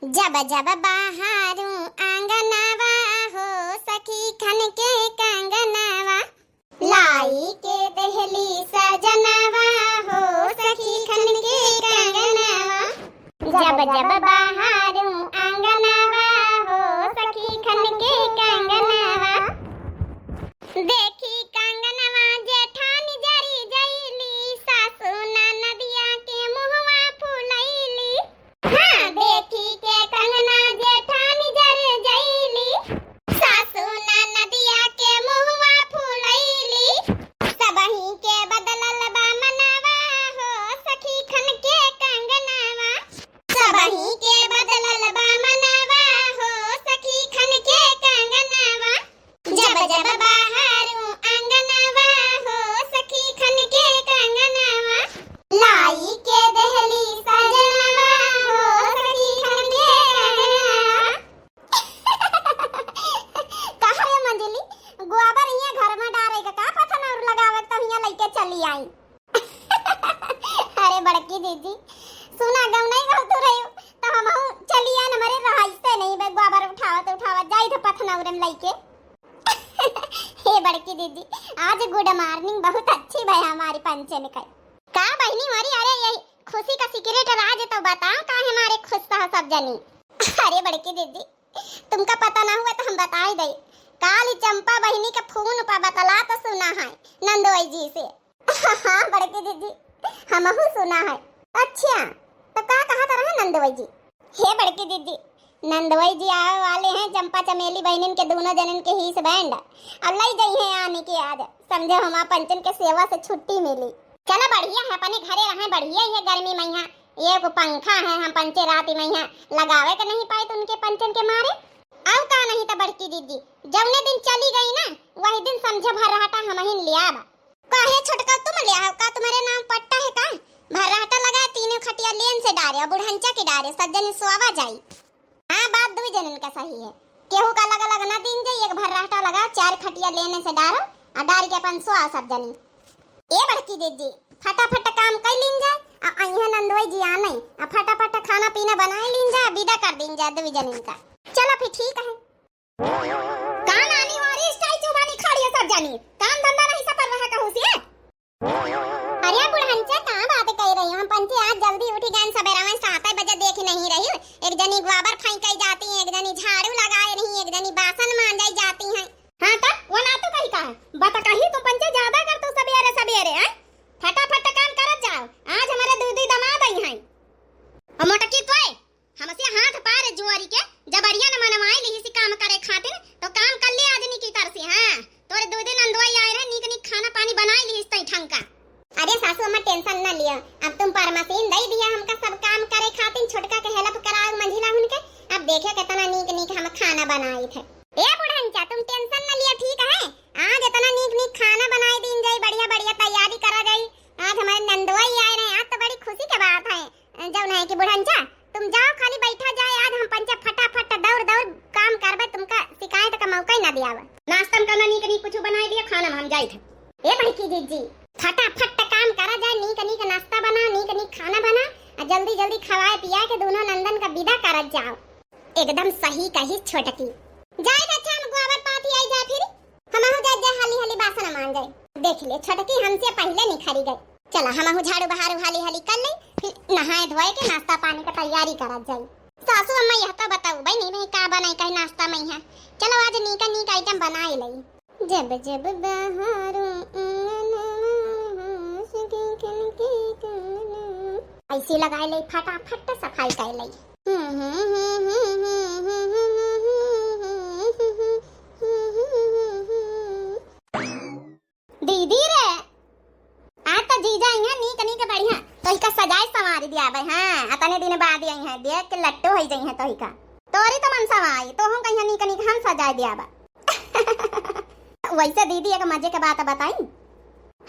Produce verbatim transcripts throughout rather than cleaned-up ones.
जब जब बहारूं आंगनवा हो सखी खनके कंगनवा, लाई के देहली सजनवा हो सखी खनके कंगनवा। जब जब बहारूं आंगनवा हो सखी खनके कंगनवा। देखी कंगनवा जेठानी जरी जइली, सासू ननदिया के मुहवा फुलइली। हाँ, देखी के कंगना जेठानी जर जइली, सासू ननदिया के मुहवा फुलइली। सबही के बदलल बा मनवा हो सखी खनके कंगनवा। सबही के बदलल बा मनवा हो सखी खनके कंगनवा। जब जब बहारूं आंगनवा हो सखी खनके कंगनवा, लाई के देहली सजनवा हो सखी खनके कंगनवा। कहा रे मंजली, गोबर हियां घर में डारे के का पथन और लगावे के तो हियां लइके चली आई। अरे बड़की दीदी, सुना गम नहीं कहतू रही, तो हमहू चली आन, हमरे रहाइसे नहीं बे, गोबर उठावत उठावत जाई थे पथनौरे में लइके। हे बड़की दीदी, आज good morning बहुत अच्छी भई हमारी पंचन का। का बहिनी मोरी, अरे यही खुशी का secret राज तो बताओ, काहे मारे खुश हो सब जनी? अरे बड़की दीदी, तुमका पता ना हुआ तो हम बताई दई। काल ही चंपा बहिनी का फोन पर बतला तो सुना है नंदोई जी से। हाँ बड़की दीदी, हमहू सुना है। अच्छा, तो का कहत रहे नंदोई जी? हे बड़की दीदी, नंदोई जी आवे वाले हैं चंपा चमेली बहिनिन के दूनों जनन के हीस बैंड, और लई जइहैं आनी के आज। समझे हमार पंचन के सेवा से छुट्टी मिली। चला बढ़िया है, अपने घरे रहें, बढ़िया ही है गर्मी मइहाँ। एक पंखा है, हम पंचे राती मइहाँ लगावे के नहीं पाइत उनके पंचन के मारे। अउ का नहीं त बड़की दीदी, जौने दिन चली गई ना, वही दिन समझे भर्राटा हमहिन लियाबा। काहे छोटका तुम लियाहौ? का तुम्हरे नाम पट्टा है का? भर्राटा लगा तीनों खटिया लेन से डारे और बुढ़ंचा के डारे, सब जने सोवा जाई। हाँ, बात दुई जनन का सही है। केहू का अलग अलग ना दीन जाई, एक भर्राटा लगा चार खटिया लेने से डारो और डार के अपन सोवा सब जनी। ए बड़की दीदी, फटाफट काम कर लीन जाए, आ अइहे नंदोई जी आने, आ फटाफट खाना पीना बनाए लीन जाए, विदा कर दीन जाए दुई जनिन का। चलो फिर ठीक है। का नानी वारी स्टाइल चुबानी खड़ी है सब जनी, काम धंधा नहीं सब कर रहा कहूँ से। अरे बुढ़ंचा, का बात कह रही हो? हम पंचे आज जल्दी उठी गए, सबेरा में सात बजे देख नहीं रही। एक जनी गोबर फेंक जाती है, एक जनी झाड़ू लगाए रही, एक जनी बासन मांजे जाती है। हाँ तो वो ना तो कही का है, बता कही तुम पंचे ज्यादा कर तू सबेरे सबेरे, हैं? फटाफट काम करत जाओ, आज हमारे दू दू दमाद आई हैं। और मोटकी तोय हमसे हाथ पार जोरी के जबरिया न मनवाई लिहिस काम करे खातिर, तो काम कर ले आदमी की तरह से। हाँ, तोरे दू दिन नंदोई आए रहे, नीक नीक खाना पानी बनाई लिहिस तई ठंका। अरे सासू अम्मा tension न लिया, अब तुम परमसीन दई दिया हमका सब काम करे खातिर, छोटका के help कराओ मंझिला हुन के। अब देखियो कितना नीक नीक हम खाना बनाई थे। ए बुढ़ंचा, तुम tension न लिया, ठीक है? आज इतना नीक नीक खाना बनाई दीन जाई, बढ़िया बढ़िया तैयारी करा जाई। आज हमारे नंदोई आए रहे, आज तो बड़ी खुशी के बात है। जौन है कि बुढ़ंचा, तुम जाओ, खाली बैठा जाए, आज हम पंचे फटाफट दौड़ दौड़ काम करबे, तुमका शिकायत का मौका ही ना दियावा। नाश्ता में कौनो नीक नीक कुछ बनाई दिया, खाना में हम जाई थे। ए बड़की जीजी, फटाफट काम करा जाए, नीक नीक नाश्ता बना, नीक नीक खाना बना, और जल्दी जल्दी खवाए पिया के दोनों नंदन का विदा करत जाओ। एकदम सही कही छोटकी। जाए थे, अच्छा हम गोबर पाथी आई जाए फिर। हमहू जाए, जाए हाली हाली बासन मान जाए। देख ले छोटकी हमसे पहले निखरी गई। चला हमहू झाड़ू बहारू हाली हाली कर ले, फिर नहाए धोए के नाश्ता पानी का तैयारी करत जाई। सासू अम्मा यह तो बताऊ भाई नहीं भाई का बनाई कहीं नाश्ता में है। चलो आज नीका नीक item बनाए लई। जब जब बहारो अंगनवा हो सखी खनके कंगनवा। ऐसे लगाए ले फटाफट सफाई कर ले। दीदी रे, आज तो जीजा आई हैं नीक नीक बढ़िया, तोहिका सजाए संवारी दियाबे। हाँ, अतने दिन बाद आई हैं, देख के लट्टू होई जाई हैं तोहिका। तोरी तो मन सवाई, तो हम कहिया नीक नीक हम सजाए दियाबा। वैसे दीदी एक मजे के बात बताई।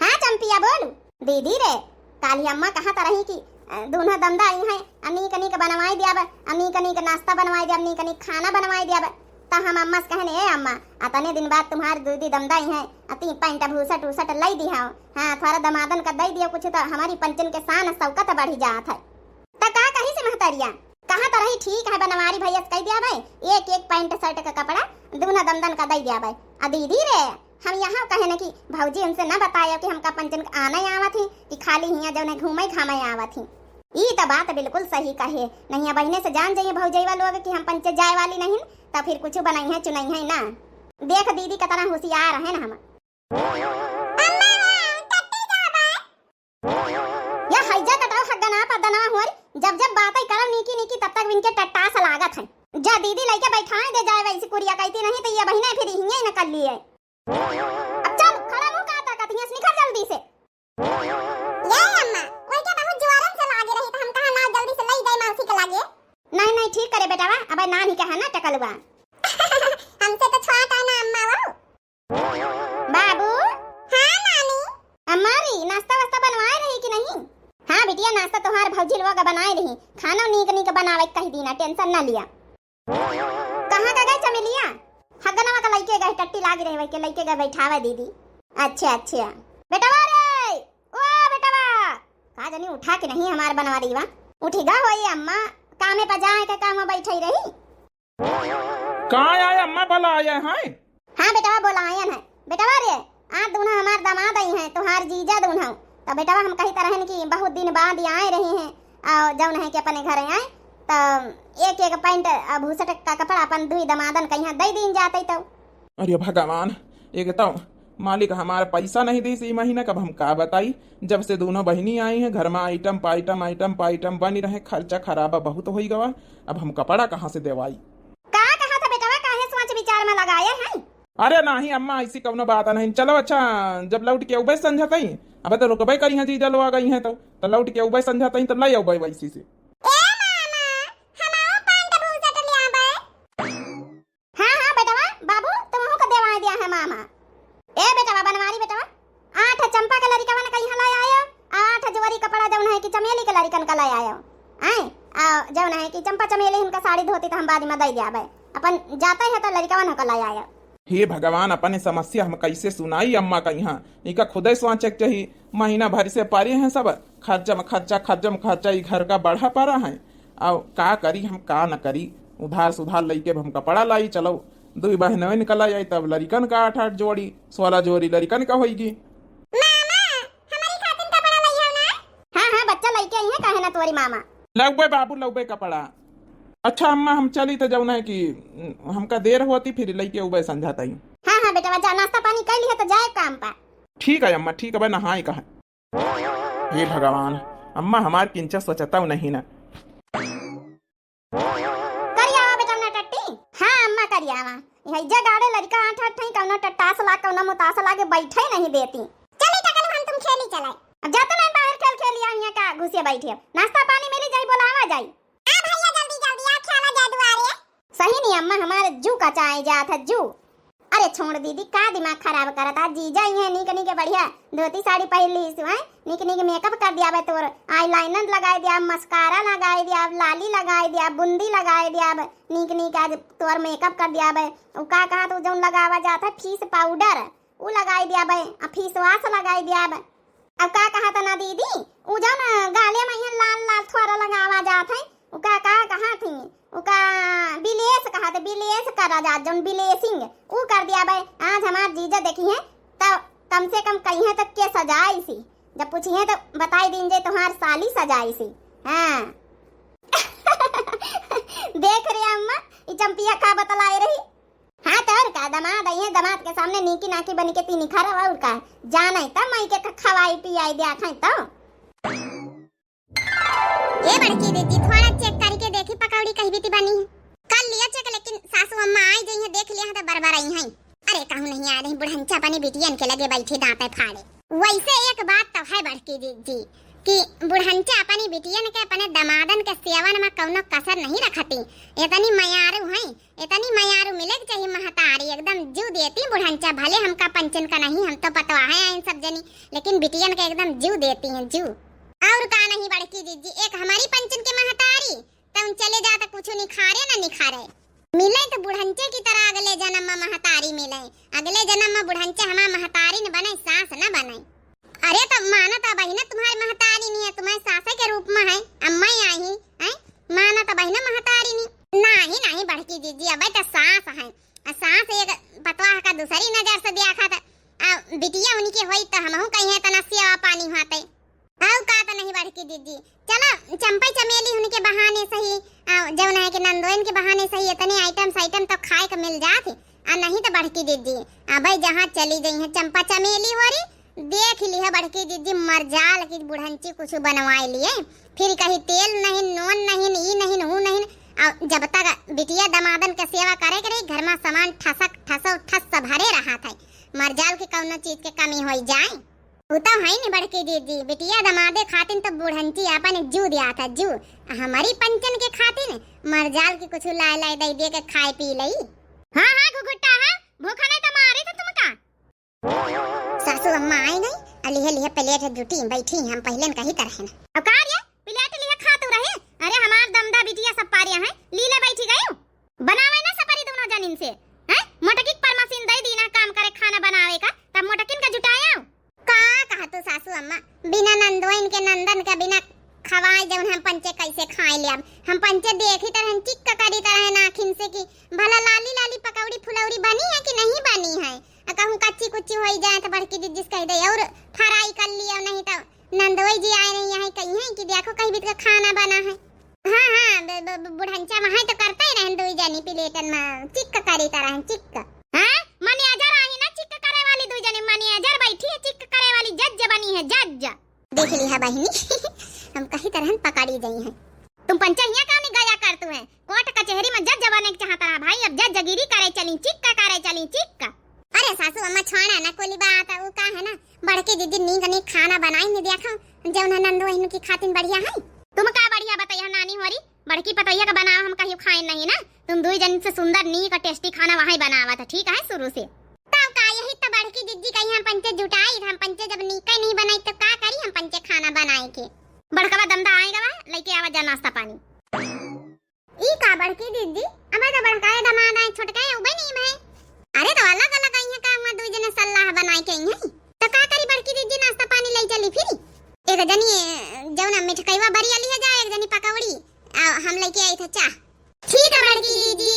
हाँ चंपिया बोलू। दीदी रे, काली अम्मा कहत रही कि, अ, दून्हा दमदा आई हैं, अ, नीक नीक बनवाई दियाबा, अ, नीक नीक नाश्ता बनवाई दियाबा, नीक नीक खाना बनवाई दियाबा। त हम अम्मा से कहने, "ए अम्मा, अतने दिन बाद तुम्हार दीदी दमदा आई हैं, अ, ती पैंट भूसट उसट लई दिहाओ। हाँ, थोड़ा दमादन का दई दियो कुछ, त हमारी पंचन के शान शौकत बढ़ी जात है।" त का कही से महतरिया? कहा तो रही ठीक है, बनवारी भैया से कह दिया भाई, एक एक पैंट शर्ट का कपड़ा दूना दमदन का दे दिया भाई। आ दीदी रे, हम यहाँ कहे न कि भौजी उनसे न बतायो कि हमका पंचन आने आवत ही कि खाली हियाँ जौन है घूमे घामे आवत ही। ई तो बात बिल्कुल सही कहे, नहीं बहिने से जान जाइए भौजैवा लोग कि हम पंचे जाए वाली नहीं, तो फिर कुछ बनई है चुनई है ना। देख दीदी कितना होशियार है ना हम। अम्मा, टट्टी जाबे। या हैजा कटाओ हग्गना पद्दना होर, जब जब बातै करब नीकी नीकी तब तक इनके टट्टास लागत है। जा दीदी लइके बैठाए दे जाए वैसी कुरिया कहती नहीं तो ये बहिने फिर हिये न कर लिए। अब चल खड़ा मुंह का ताकत हिये से निकल जल्दी से। ये अम्मा, वही के बहुत जुआरन से लागे रही तो हम कहा ना जल्दी से लई जाए मौसी के लागे। नहीं नहीं ठीक करे बेटावा, अबे ना नहीं कहा ना टकलुआ। हमसे तो छोट है ना अम्मा वो। बाबू। हाँ नानी। अम्मा री, नाश्ता वास्ता बनवाए रही कि नहीं? हाँ बिटिया, नाश्ता तोहार भौजी लोग बनाए रही, खाना नीक नीक बनावे कह दीना, tension ना लिया। कहाँ का गए चमेलिया? हगनवा का लइके गए, टट्टी लागी रहे, वही के लइके गए बैठावे दीदी। अच्छा अच्छा। बेटवा रे, ओ बेटवा, का जानी उठा कि नहीं हमार बनवारी वा। उठी गा होई अम्मा, कामे पर जाए के काम बैठे रही। का आए अम्मा, भला आए हैं? हाँ बेटवा, बोलायन है। बेटवा रे, आज दूना हमार दामाद आई हैं, तोहार जीजा दूना। तो बेटवा हम कही तरहन कि बहुत दिन बाद ही आए रही हैं, और जौन है कि अपने घर आए, तो एक एक पैंट और भूसट का कपड़ा अपन दुई दामादन कहीं दे दीन जाते तो। अरे भगवान, एक तो मालिक हमार पैसा नहीं दीस ई महीना, कब हम का बताई। जब से दोनों बहिनी आई हैं, घर में आइटम पाइटम, आइटम पाइटम बनी रहे, खर्चा खराबा बहुत होई गवा। अब हम कपड़ा कहाँ से देवाई? का कहा था बेटवा, काहे सोच विचार में लगाए हैं? अरे नाही अम्मा, ऐसी कौनो बात नहीं। चलो अच्छा, जब लौट के अउबे संझा तई, अबे तो रुकबे करी हैं, जीजा लो आ गई हैं तो, तो लौट के अउबे संझा तई तो ले अउबे वैसी से। ए मामा, हम आओ पैंट भूसट ले आबे। हाँ, हाँ, बेटवा, बाबू, तुमहू का देवाए दिया है मामा। ए बेटवा, बनवारी बेटवा, आठ चंपा के लड़िकवन का यहाँ लाई आयो, आठ जोरी कपड़ा जौन है कि चमेली के लड़िकन का लाई आयो। आए, आ, जौन है कि चंपा चमेली इनका साड़ी धोती तो हम बाद में दे दिया भाई। अपन जाते हैं तो लड़िकवन का लाई आयो। हे भगवान, अपने समस्या हम कैसे सुनाई अम्मा का यहाँ? इका खुदे सोचे के चाही, महीना भर से परे हैं सब, खर्चा में खर्चा, खर्चा में खर्चा, ई घर का बढ़ा पड़ा है। अब का करी हम, का न करी, उधार सुधार लइके अब हम कपड़ा लाई, चलो दुई बहनों निकला जाई, तब लड़िकन का आठ आठ जोड़ी, सोलह जोड़ी लड़िकन का होइगी। मामा, हमारी खातिर कपड़ा लइहो ना? हाँ, हाँ, बच्चा लइके आई है, काहे ना तोरी मामा। लउबे बाबू, लउबे कपड़ा। अच्छा अम्मा, हम चली तो जौन है कि हमका देर होती, फिर लइके उबे संझा तई। हाँ, हाँ, बेटवा, जा नाश्ता पानी कर लिया तो जाए काम पा। ठीक है अम्मा, ठीक है, नहाए कहा। हे भगवान, अम्मा हमार किंचा सोचता नहीं ना। करियावा बेटा ना टट्टी। हाँ अम्मा करियावा। यही जे गाड़े लड़िका आठ आठ ठई कौनो टट्टास लाग, कौनो मुतास लागे बैठे नहीं देती। चली टकलू हम तुम खेली चले। अब जाते नहीं बाहर खेल खेलिया, यहाँ का घुसिया बैठी। अब नाश्ता पानी मिली जाई, बोलावा जाई। आ भैया जल्दी जल्दी आ, खेला जाए दुआरे। सही नहीं अम्मा, हमारे जू का चाय जात है, जू। अरे छोड़ दीदी, का दिमाग खराब करत आ? जीजा इहे नीक नीक बढ़िया धोती साड़ी पहिर ली, हैं? नीक नीक makeup कर दिया बे तोर, eyeliner लगाए दिया, mascara लगाए दिया, लाली लगाए दिया, बुंदी लगाए दिया बे, नीक नीक आज तोर makeup कर दिया बे। उ का कहा तू जौन लगावा जात है face powder, उ लगाए दिया बे, आ face wash लगाए दिया बे। अब का कहा था ना दीदी, उ जौन गाले में यहाँ लाल लाल थोड़ा लगावा जात है, उ का, का कहा थी? उ का बिलेस कहा थे, बिलेस करा जात, जौन blessing, उ कर दिया बे। आज हमार जीजा देखी है, तो कम से कम कही है तो के सजाई सी, जब पूछी है तो बताई दीन जे तुम्हार साली सजाई सी। हाँ। देख रे अम्मा, ई चंपिया का बतलाए रही। हाँ, तो और का, दमाद आई है, दमाद के सामने नीकी नाकी बन के तीनी खा रहा, और का, जाना ही तब माई के ख-, खवाई पियाई दिया खाई तो। ए बड़की दीदी, थोड़ा check करके देखी, पकौड़ी कही बीती बनी। कर लिया check, लेकिन सासू अम्मा आई जई है, देख लिया है तो बरबर आई हैं। अरे कहूँ नहीं आ रही, बुढ़ंचा अपनी बिटियन के लगे बैठी दांते फाड़े। वैसे एक बात तो है बड़की दीदी, कि बुढ़ंचा अपनी बिटियन के, अपने दमादन के सेवन में कौनो कसर नहीं रखती। इतनी मयारू हैं, इतनी मयारू मिले के चाहिए महतारी, एकदम जीव देती बुढ़ंचा। भले हमका पंचन का नहीं, हम तो पतवा है आइन सब जनी, लेकिन बिटियन के एकदम जीव देती हैं, जीव। और का नहीं बड़की दीदी, एक हमारी पंचन के महतारी, तब चले जा तो कुछ निखारे ना निखारे। मिले तो बुढ़ंचे की तरह अगले जन्म में महतारी मिले, अगले जन्म में बुढ़ंचे हमार महतारी न बने, सास न बने। अरे तो माना तो बहिना तुम्हारी महतारी नहीं है, तुम्हारे सासे के रूप में है, अम्मा ही आई हैं, माना त बहिना महतारी नी। नाही, नाही बड़की दीदी, अबे त सास है। आ सास एक पतवाह का दूसरी नजर से देखा था। आ बिटिया उनकी होई त हमहू कहिए तना सेवा पानी होते। अउ का त नहीं बड़की दीदी, चला चंपई चमेली उनके बहाने सही, आ, जौन है कि नंदोइन के बहाने सही, इतने आइटम साइटम तो खाए के मिल जात है। आ नहीं त बड़की दीदी, अबे जहाँ चली गई है चंपा चमेली होरी, देख लिहा बड़की दीदी, मरजाल की बुढ़ंची कुछ बनवाए लिए, फिर कही तेल नहीं, नून नहीं, ई नहीं, ऊ नहीं। आ जब तक बिटिया दमादन के सेवा करे के रही, घर में सामान ठसक ठसो ठस भरे रहा था। मरजाल की कौनो चीज के कमी होई जाए। उ तो है नी बड़की दीदी, बिटिया दमादे खातिन तो बुढ़ंची आपन जू दिया था, जू। हमारी पंचन के खातिन मरजाल की कुछ लाए लाए दे दे के खाए पी लई। हाँ, हाँ, घुघुट्टा, हाँ, भूखा नहीं तो मारे थे तुमका। सासू अम्मा आई नहीं, आ लिहे लिहे प्लेट है जुटी, बैठी हम पहले न कही तरह न। अब का रे, प्लेट लिहे खा तू रहे? अरे हमार दमदा बिटिया सब पारिया है, लीले बैठी गई। बनावे ना सपरी दोनों जनिन से, हैं? मोटकी पर मशीन दे दी ना काम करे खाना बनावे का, तब मोटकिन का जुटाया। का कहा तू सासू अम्मा, बिना नंदोइन के नंदन का बिना खवाए जौन हम पंचे कैसे खाए ले? अब हम पंचे देखी तरह चिक्क करी तरह नाखिन से कि भला लाली लाली पकौड़ी फुलौड़ी बनी है कि नहीं बनी है? आ कहूँ कच्ची कुच्ची होई जाए तो बड़की दीदी से कह दे और फ्राई कर लिया, नहीं तो नंदोई जी आए नहीं है कही है कि देखो कहीं बीत का खाना बना है। हाँ, हाँ, ब-, ब-, ब-, बुढ़ंचा वहाँ तो करता ही रहन दुई जनी प्लेटन में चिक्क करी तरह चिक्क। हाँ, मैनेजर आई ना चिक्क करे वाली दुई जनी, मैनेजर बैठी है चिक्क करे वाली, जज बनी है जज। देख लिहा बहिनी, हम कही तरहन पकड़ी गई हैं। तुम पंचहिया का नहीं गया कर तू है, कोर्ट कचहरी में जज बने के चाहता रहा भाई, अब जजगिरी करे चली, चिक्क करे चली, चिक्क। अरे सासू अम्मा छोड़ा ना कोली बात, वो का है ना, बड़की दीदी नीक नीक खाना बनाई नहीं देखा, जौन है नंदो इनकी खातिन बढ़िया है। तुम का बढ़िया बताइया नानी होरी, बड़की पतोहिया का बनावा हम कहियो खाए नहीं ना, तुम दुई जन से सुंदर नीक और टेस्टी खाना वहाँ ही बनावा था, ठीक है शुरू से। तब का यही तो बड़की दीदी कही हम पंचे जुटाई, हम पंचे जब नीक नहीं बनाई तो का करी हम पंचे खाना बनाए के। बड़कवा दमदा आएगा वह, लेके आवा जा नाश्ता पानी। ई का बड़की दीदी, अबे तो बड़का ये दमाद आए, छोटका ये उबे नहीं है। अरे तो अलग अलग आई है का, वहाँ दुई जने सलाह बनाए के आई है। तो का करी बड़की दीदी, नाश्ता पानी ले चली फिर। एक जनी जौन मिठकईवा बरी अली है जा, एक जनी पकौड़ी, आ हम लेके आई थे चाह। ठीक है बड़की दीदी।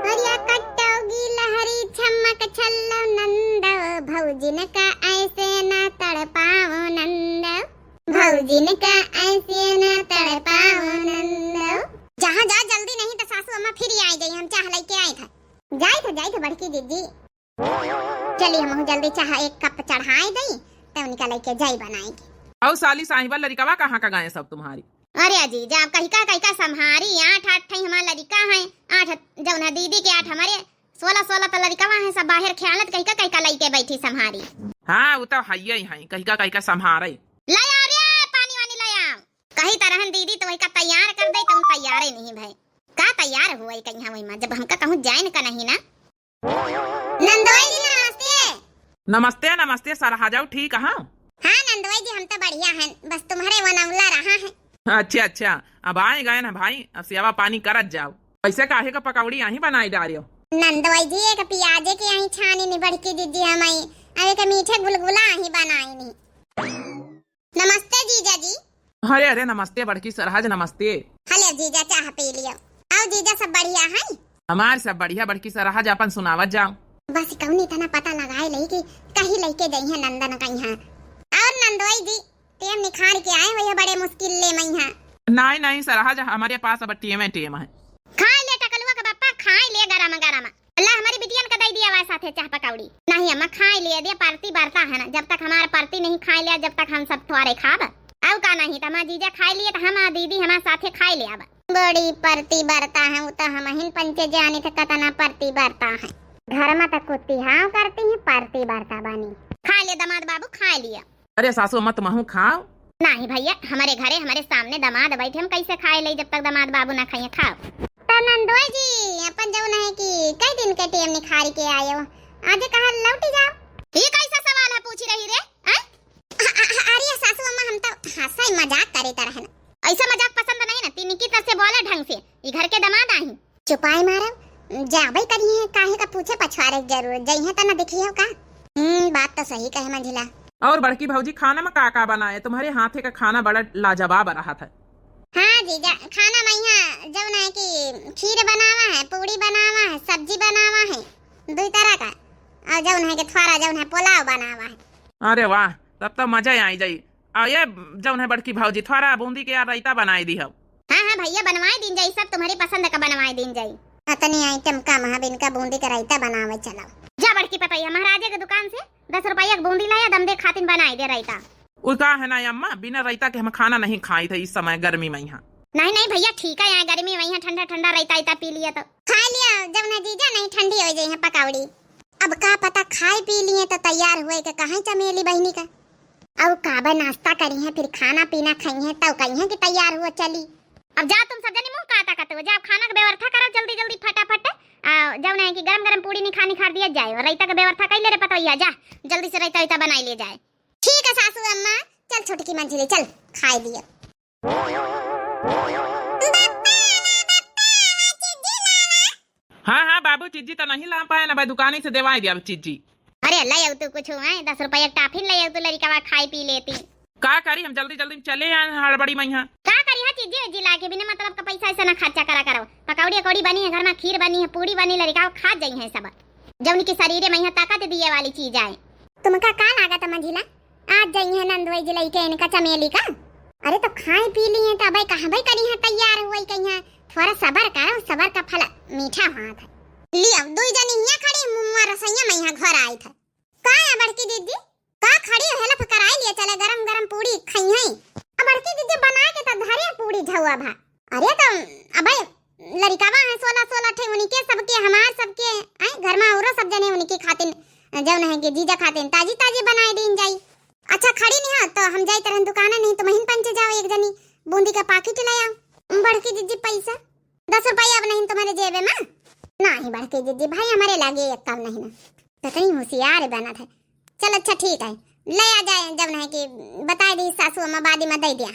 हरिया कट्टो गिलहरी छमक छल्लो नंदो, भौजिन का ऐसे ना तड़पाओ नंदो, भौजिन का ऐसे ना तड़पाओ नंदो। जहाँ जा जल्दी नहीं तो सासू अम्मा फिर आई जाई, हम चाह लेके आई था। जाई था, जाई था बड़की दीदी। चली हमहू जल्दी चाह एक कप चढ़ाए दई, तो उनका लेके जाई बनाए के। और साली साहिबा लड़िकवा कहाँ का गए सब तुम्हारी? अरे अजी, जा कहिका कहिका संभारी, आठ आठ ठई हमार लड़िका हैं, आठ जौन है दीदी के, आठ हमारे, सोलह सोलह तो लड़िकवा हैं, सब बाहर खेलत, कहिका कहिका लइके बैठी संभारी। हाँ, वो तो हइये ही हैं, कहिका कहिका संभारे। ले आओ रे, पानी वानी ले आओ। कही तरहन दीदी तो वही का तैयार कर दे, तो हम तैयार ही नहीं भाई। का तैयार हुआ कहीं वही माँ, जब हमका कहूँ जाइन का नहीं ना। नंदोई जी नमस्ते। नमस्ते, नमस्ते सरहा जाऊ, ठीक हाँ? हाँ नंदोई जी, हम तो बढ़िया हैं, बस तुम्हारे वनौला रहा है। अच्छा, अच्छा, अब आए गए ना भाई, अब सेवा पानी करत जाओ। ऐसे काहे का पकौड़ी आही बनाई डारियो? नंदोई जी, एक पियाजे के आही छानी नी बड़की दीदी हम आई, अब एक मीठे गुलगुला आही बनाई नी। नमस्ते जीजा जी। अरे, अरे, नमस्ते बड़की सरहज, नमस्ते। हले जीजा, चाह पी लियो। आओ जीजा, सब बढ़िया है? हमार सब बढ़िया बड़की सरहज, अपन सुनावत जाओ। बस कौनी तना पता लगाए लई कि कहीं लइके गई है नंदन कहीं है। और नंदोई जी, टेम निखार के आए हुए है बड़े मुश्किल ले मई है। नहीं, नहीं सरहज, हमारे पास अब टेम है, टेम है। खाए ले टकलुआ के बापा, खाए ले गरम गरम। अल्लाह हमारी बिटियन का दई दिया हुआ साथे चाह पकौड़ी। नहीं अम्मा, खाए लिए दे, परती बरता है ना, जब तक हमार परती नहीं खाए लिया, जब तक हम सब थोड़े खाब। अउ का नहीं, त हमार जीजा खाए लिए, त हम आ दीदी हमार साथे खाए ले अब। बड़ी परती बरता है, उ त हमहिन पंचे जानी थे कतना परती बरता है। घर में त कुत्ती हाँ करती है, परती बरता बानी। खाए ले दमाद बाबू, खाए लिया। अरे सासू अम्मा, तुमहू खाओ। नाही भैया, हमरे घरे हमरे सामने दमाद बैठे, हम कैसे खाए लई जब तक दमाद बाबू ना खाइए, खाओ। त नंदोई जी, अपन जौन है कि कई दिन के टेम निखारी के आयो, आज कहाँ लौटी जाओ? ये कैसा सवाल है पूछी रही रे, हैं? अ-, अ-, अ-, अरे सासू अम्मा, हम तो हंसा ही मजाक करे त रहन। ऐसा मजाक पसंद नहीं ना, तिनकी तर से बोला ढंग से, ये घर के दमाद आही। चुपाई मारब, जाबे करिहे, काहे का पूछे पछवारे के जरूरत, जइहे त न देखियो का। हम्म, बात तो सही कहे मंझिला। और बड़की भौजी, खाना में का का बनाए? तुम्हारे हाथे का खाना बड़ा लाजवाब रहा था। हाँ जीजा, खाना मा इहाँ जउन है कि खीर बनावा है, पूड़ी बनावा है, सब्जी बनावा है, दुइ तरह का, अउर जउन है कि थोड़ा जउन है पुलाव बनावा है। अरे वाह, तब तो मजा आई जाई। अउर ये जउन है बड़की भौजी, थोड़ा बूंदी के यार रइता बनाइ दिहउ। हाँ, हाँ भइया, बनवाइ दीन जाई, सब तुम्हरी पसंद का बनवाइ दीन जाई। अतनी आइटम कम है, बिनका बूंदी के रइता बनावइ चलउ। जा बड़की पतोहिया, महाराजे के दुकान से दस रुपया के बूंदी लाया, दमदे खातिन बनाइ दे रइता। उ का है ना अम्मा, बिना रइता के हम खाना नहीं खाइत है इस समय गर्मी मा इहाँ। नहीं, नहीं भइया, ठीक है, इहाँ गर्मी मा इहाँ ठंडा ठंडा रइता इता पी लिया तो। खाइ लिया जउन है जीजा, नहीं ठंडी होइ जइहैं पकौड़ी। अब का पता खाइ पी लिहें तो तैयार हुवइ के कहाँ चमेली बहिनी का। अउ काबे नाश्ता करिहैं, फिर खाना पीना खइहैं, तउ कहिहैं कि तैयार हुआ चली। अब जा तुम सब जनी मुँह काटा कतउ, जा खाना के व्यवस्था करो जल्दी जल्दी फटाफट। आ, जउन है कि गरम गरम पूड़ी निखार निखार दिया जाए, अउर रइता के व्यवस्था कइ ले रे पतोहिया, जा जल्दी से रइता वइता बनाइ ले जाए। ठीक है सासू अम्मा, चल छोटकी मंझली, चल खाइ दिया। हाँ, हाँ, बाबू, चिज्जी तो नहीं ला पाए ना भाई, दुकानी से देवाई दिया चिज्जी। अरे, ले आउ तू कुछ, हैं, दस रुपया के टाफिन ले आउ तू, लड़िकवा खाई पी लेती। का करी, हम जल्दी जल्दी में चले आए हैं हड़बड़ी में यहाँ। का करी है चिज्जी उज्जी लाके, बिना मतलब का पैसा ऐसा ना खर्चा करा करो। पकौड़ी अकौड़ी बनी है घर में, खीर बनी है, पूड़ी बनी, लड़िकवा खा जाई है सब। जौन की शरीरे में यहाँ ताकत दिए वाली चीज आए। तुमका का लागत है मंझिला, आज जइहैं नंदोई जी लइके इनका चमेली का? अरे तो खाए पी लिए तो अबे कहबे करिहैं तैयार हुई कहिहैं, थोड़ा सबर करो, सबर का फल मीठा होत है। लिया, दुई जनी हियाँ खड़ी, मुँह रसोइया में यहाँ घर आई था। का है बड़की दीदी, का खड़ी हो, हेल्प कराई लिए चले, गरम गरम पूड़ी खइहैं। अब बड़की दीदी बना के तो धरे पूड़ी झौआ भा। अरे तो अबे लड़िकावा है सोलह सोलह ठे, उनके सबके, हमार सबके, आए घर में औरो सब जने उनके खातिन, जौन है कि जीजा खातिन ताजी ताजी बनाए दीन जाई। अच्छा खड़ी नहीं हो तो हम जाइत रहन दुकान, नहीं तो महीन पंचे जाओ एक जनी बूंदी का पाकिट ले आओ। बड़की जिज्जी पैसा दस रुपया अब नहीं तुम्हारे जेबे में? नहीं बड़की जिज्जी भाई हमारे लागे एक काम नहीं ना। तो कहीं होशियार बनत है। चल अच्छा ठीक है, ले आ जाए जौन है कि बताए दी सासू अम्मा बादी में दे दिया।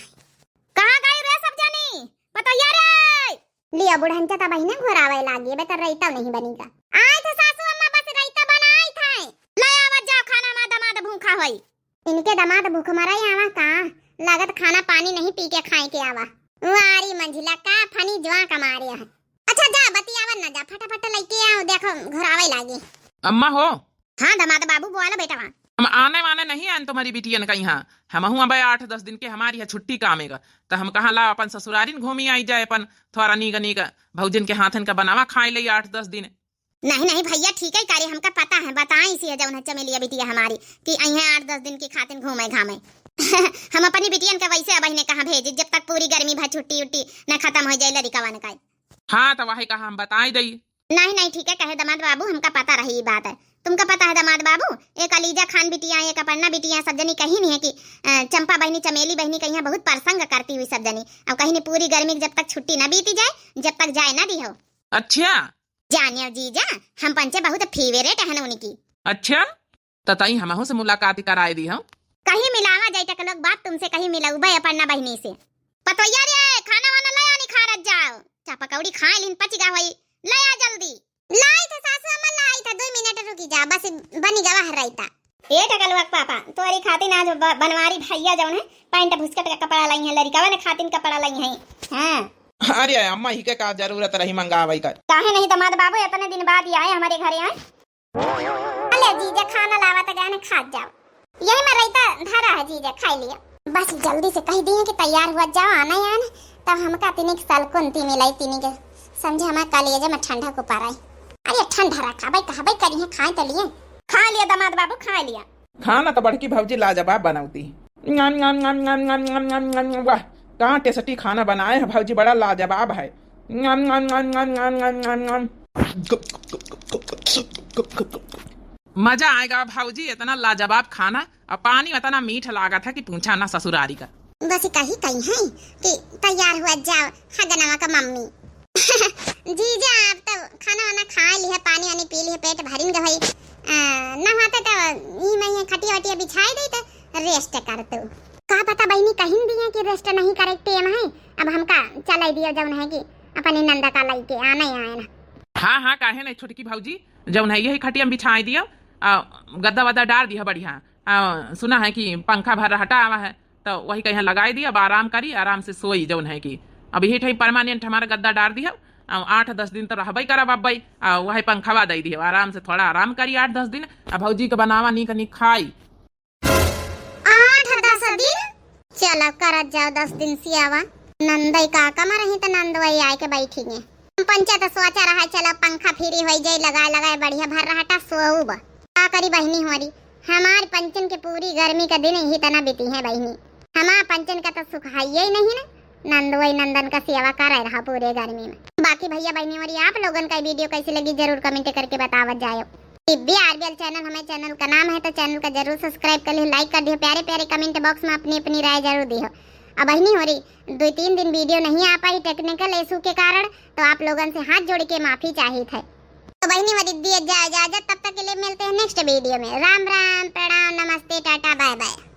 कहाँ गई रे सब जनी? पतोहिया रे! लिया बुढ़ंचा ता बहिने घोरावे लागी, बे तो रइता नहीं बनी का। आए थे सासू अम्मा, बस रइता बनाई थे। ले आवत जाओ खाना, मा दमाद भूखा होई। इनके दमाद भूख मरा आवा का? लागत खाना पानी नहीं पी के खाए के आवा। वारी मंझिला का फनी जुआ कमारे है। अच्छा जा बतियावन ना जा, फटाफट लइके आओ, देखो घोरावे लागी। अम्मा हो, हाँ, दमाद बाबू, बोला बेटवा। हम आने वाने नहीं आन तुम्हारी बिटियन का यहाँ। हमहू अबे आठ दस दिन के हमारी है छुट्टी कामे का, तो हम कहाँ ला अपन ससुरारिन घूमी आई जाए, अपन थोड़ा नीक नीक भौजिन के हाथन का बनावा खाए ले आठ दस दिन। नहीं, नहीं भइया, ठीक है करे, हमका पता है, बताई सी है जौन है चमेलिया बिटिया हमारी कि अइहैं आठ दस दिन की खातिन घूमे घामे। हम अपनी बिटियन का वैसे अब इन्हें कहाँ भेजी, जब तक पूरी गर्मी भर छुट्टी उट्टी न खत्म हो जाए लड़िकवन का। हाँ, तो वही कहा हम बताई दई। नहीं, नहीं, ठीक है कहे दमाद बाबू, हमका पता रही ई बात है। तुमका पता है दमाद बाबू, एक अलीजा खान बिटिया, एक अपर्णा बिटिया, सब जनी कही नहीं है कि, अ, चंपा बहिनी, चमेली बहिनी कहिहैं बहुत परसंग करती हुई सब जनी। अब कही नहीं पूरी गर्मी जब तक छुट्टी न बीती जाए, जब तक जाए न दिहो। अच्छा। जानियो जीजा, हम पंचे बहुत फेवरेट हन उनकी। अच्छा। त तई हमहू से मुलाकात कराए दी हम। कहीं मिलावा जाई टकलोक बाप तुमसे, कहीं मिलउबे अपर्णा बहिनी से। पतोहिया रे, खाना वाना ले आनी खारत जाओ। चा पकौड़ी खाए लिन पचि गा होई, ले आ जल्दी। लाई था सासू अम्मा, लाई था, दो मिनट रुकी जा, बस बनी गवा है रइता। ए टकलुआ के पापा, तोरी खातिन आज ब-, बनवारी भइया जौन है पैंट भुसकट का कपड़ा लइहैं, लड़िकवन खातिन कपड़ा लइहैं। हाँ। अरे अम्मा, ही के का जरूरत रही मंगावे का? काहे नहीं दमाद बाबू, इतने दिन बाद ही आए हमारे घरे आए। अले जीजा, खाना लावा त गाने खात जाओ। यही में रइता धरा है जीजा, खाई लिया। बस जल्दी से कहि दिए कि तैयार हुआ जाओ, आना ही आना। तब हमका तिनी के साल कुंती मिलाई, तिनी के समझे हमारे कलेजे में ठंडा को पारा है। अरे ठंडा रखा भाई, कहा भाई करिहैं, खाए तो लिए। खा लिया दमाद बाबू, खा लिया। खाना तो बड़की भौजी लाजवाब बनौती। वाह, कहाँ टेस्टी खाना बनाए हैं भौजी, बड़ा लाजवाब है। मजा आएगा भौजी, इतना लाजवाब खाना, और पानी इतना मीठ लागत है कि पूछा ना ससुरारी का। बस कही कही है कि तैयार हुआ जाओ हगनवा का मम्मी। जीजा, आप तो खाना वाना खा लिहे, पानी वानी पी लिहे, पेट भरिन गए भाई। आ, ना होते तो ई में ये खटिया वटिया बिछाई दे तो रेस्ट कर तू। का पता बहिनी कहिन दिए कि रेस्ट नहीं करे टाइम है, अब हमका चलाई दियो जौन है कि अपनी नंदा का लइके आना ही आए ना। हाँ, हाँ, काहे नहीं छोटकी भौजी, जौन है यही खटिया में बिछाई दियो, आ, गद्दा वद्दा डाल दियो बढ़िया। आ, सुना है कि पंखा भर हटा आवा है, तो वही कहीं लगाई दिया, अब आराम करी, आराम से सोई, जौन है कि अब यही ठाई permanent हमारा गद्दा डार दिया। अब आठ दस दिन तो रहबे करब अब भाई, आ वही पंखवा दे दिया, आराम से थोड़ा आराम करी आठ दस दिन। अब भौजी के बनावा नीक नीक खाई। आठ दस दिन? चला करत जाओ दस दिन सियावा। नंदई काका मरही त नंदवई आए के बैठी है। पंचा त सोचा रहा, चला पंखा free होई जाई, लगाए लगाए बढ़िया भर रहटा सोऊब। का करी बहिनी होरी, हमार पंचन के पूरी गर्मी का दिन यही तना बीती है बहिनी। हमार पंचन का तो सुख है ही नहीं ना, नंदवई नंदन का सेवा करे रहा पूरे गर्मी में। बाकी भैया बहिनी होरी, आप लोगन का video कैसी लगी जरूर comment करके बतावत जायो। टिब्बी आरबीएल channel हमारे channel का नाम है, तो channel का जरूर subscribe कर लियो, like कर दियो, प्यारे प्यारे comment box में अपनी अपनी राय जरूर दियो। अब बहिनी होरी, दो तीन दिन video नहीं आ पाई technical issue के कारण, तो आप लोगन से हाथ जोड़ के माफी चाहित है। तो बहिनी होरी दिए जा इजाजत, तब तक के लिए मिलते हैं next video में। राम राम, प्रणाम, नमस्ते, टाटा, bye bye।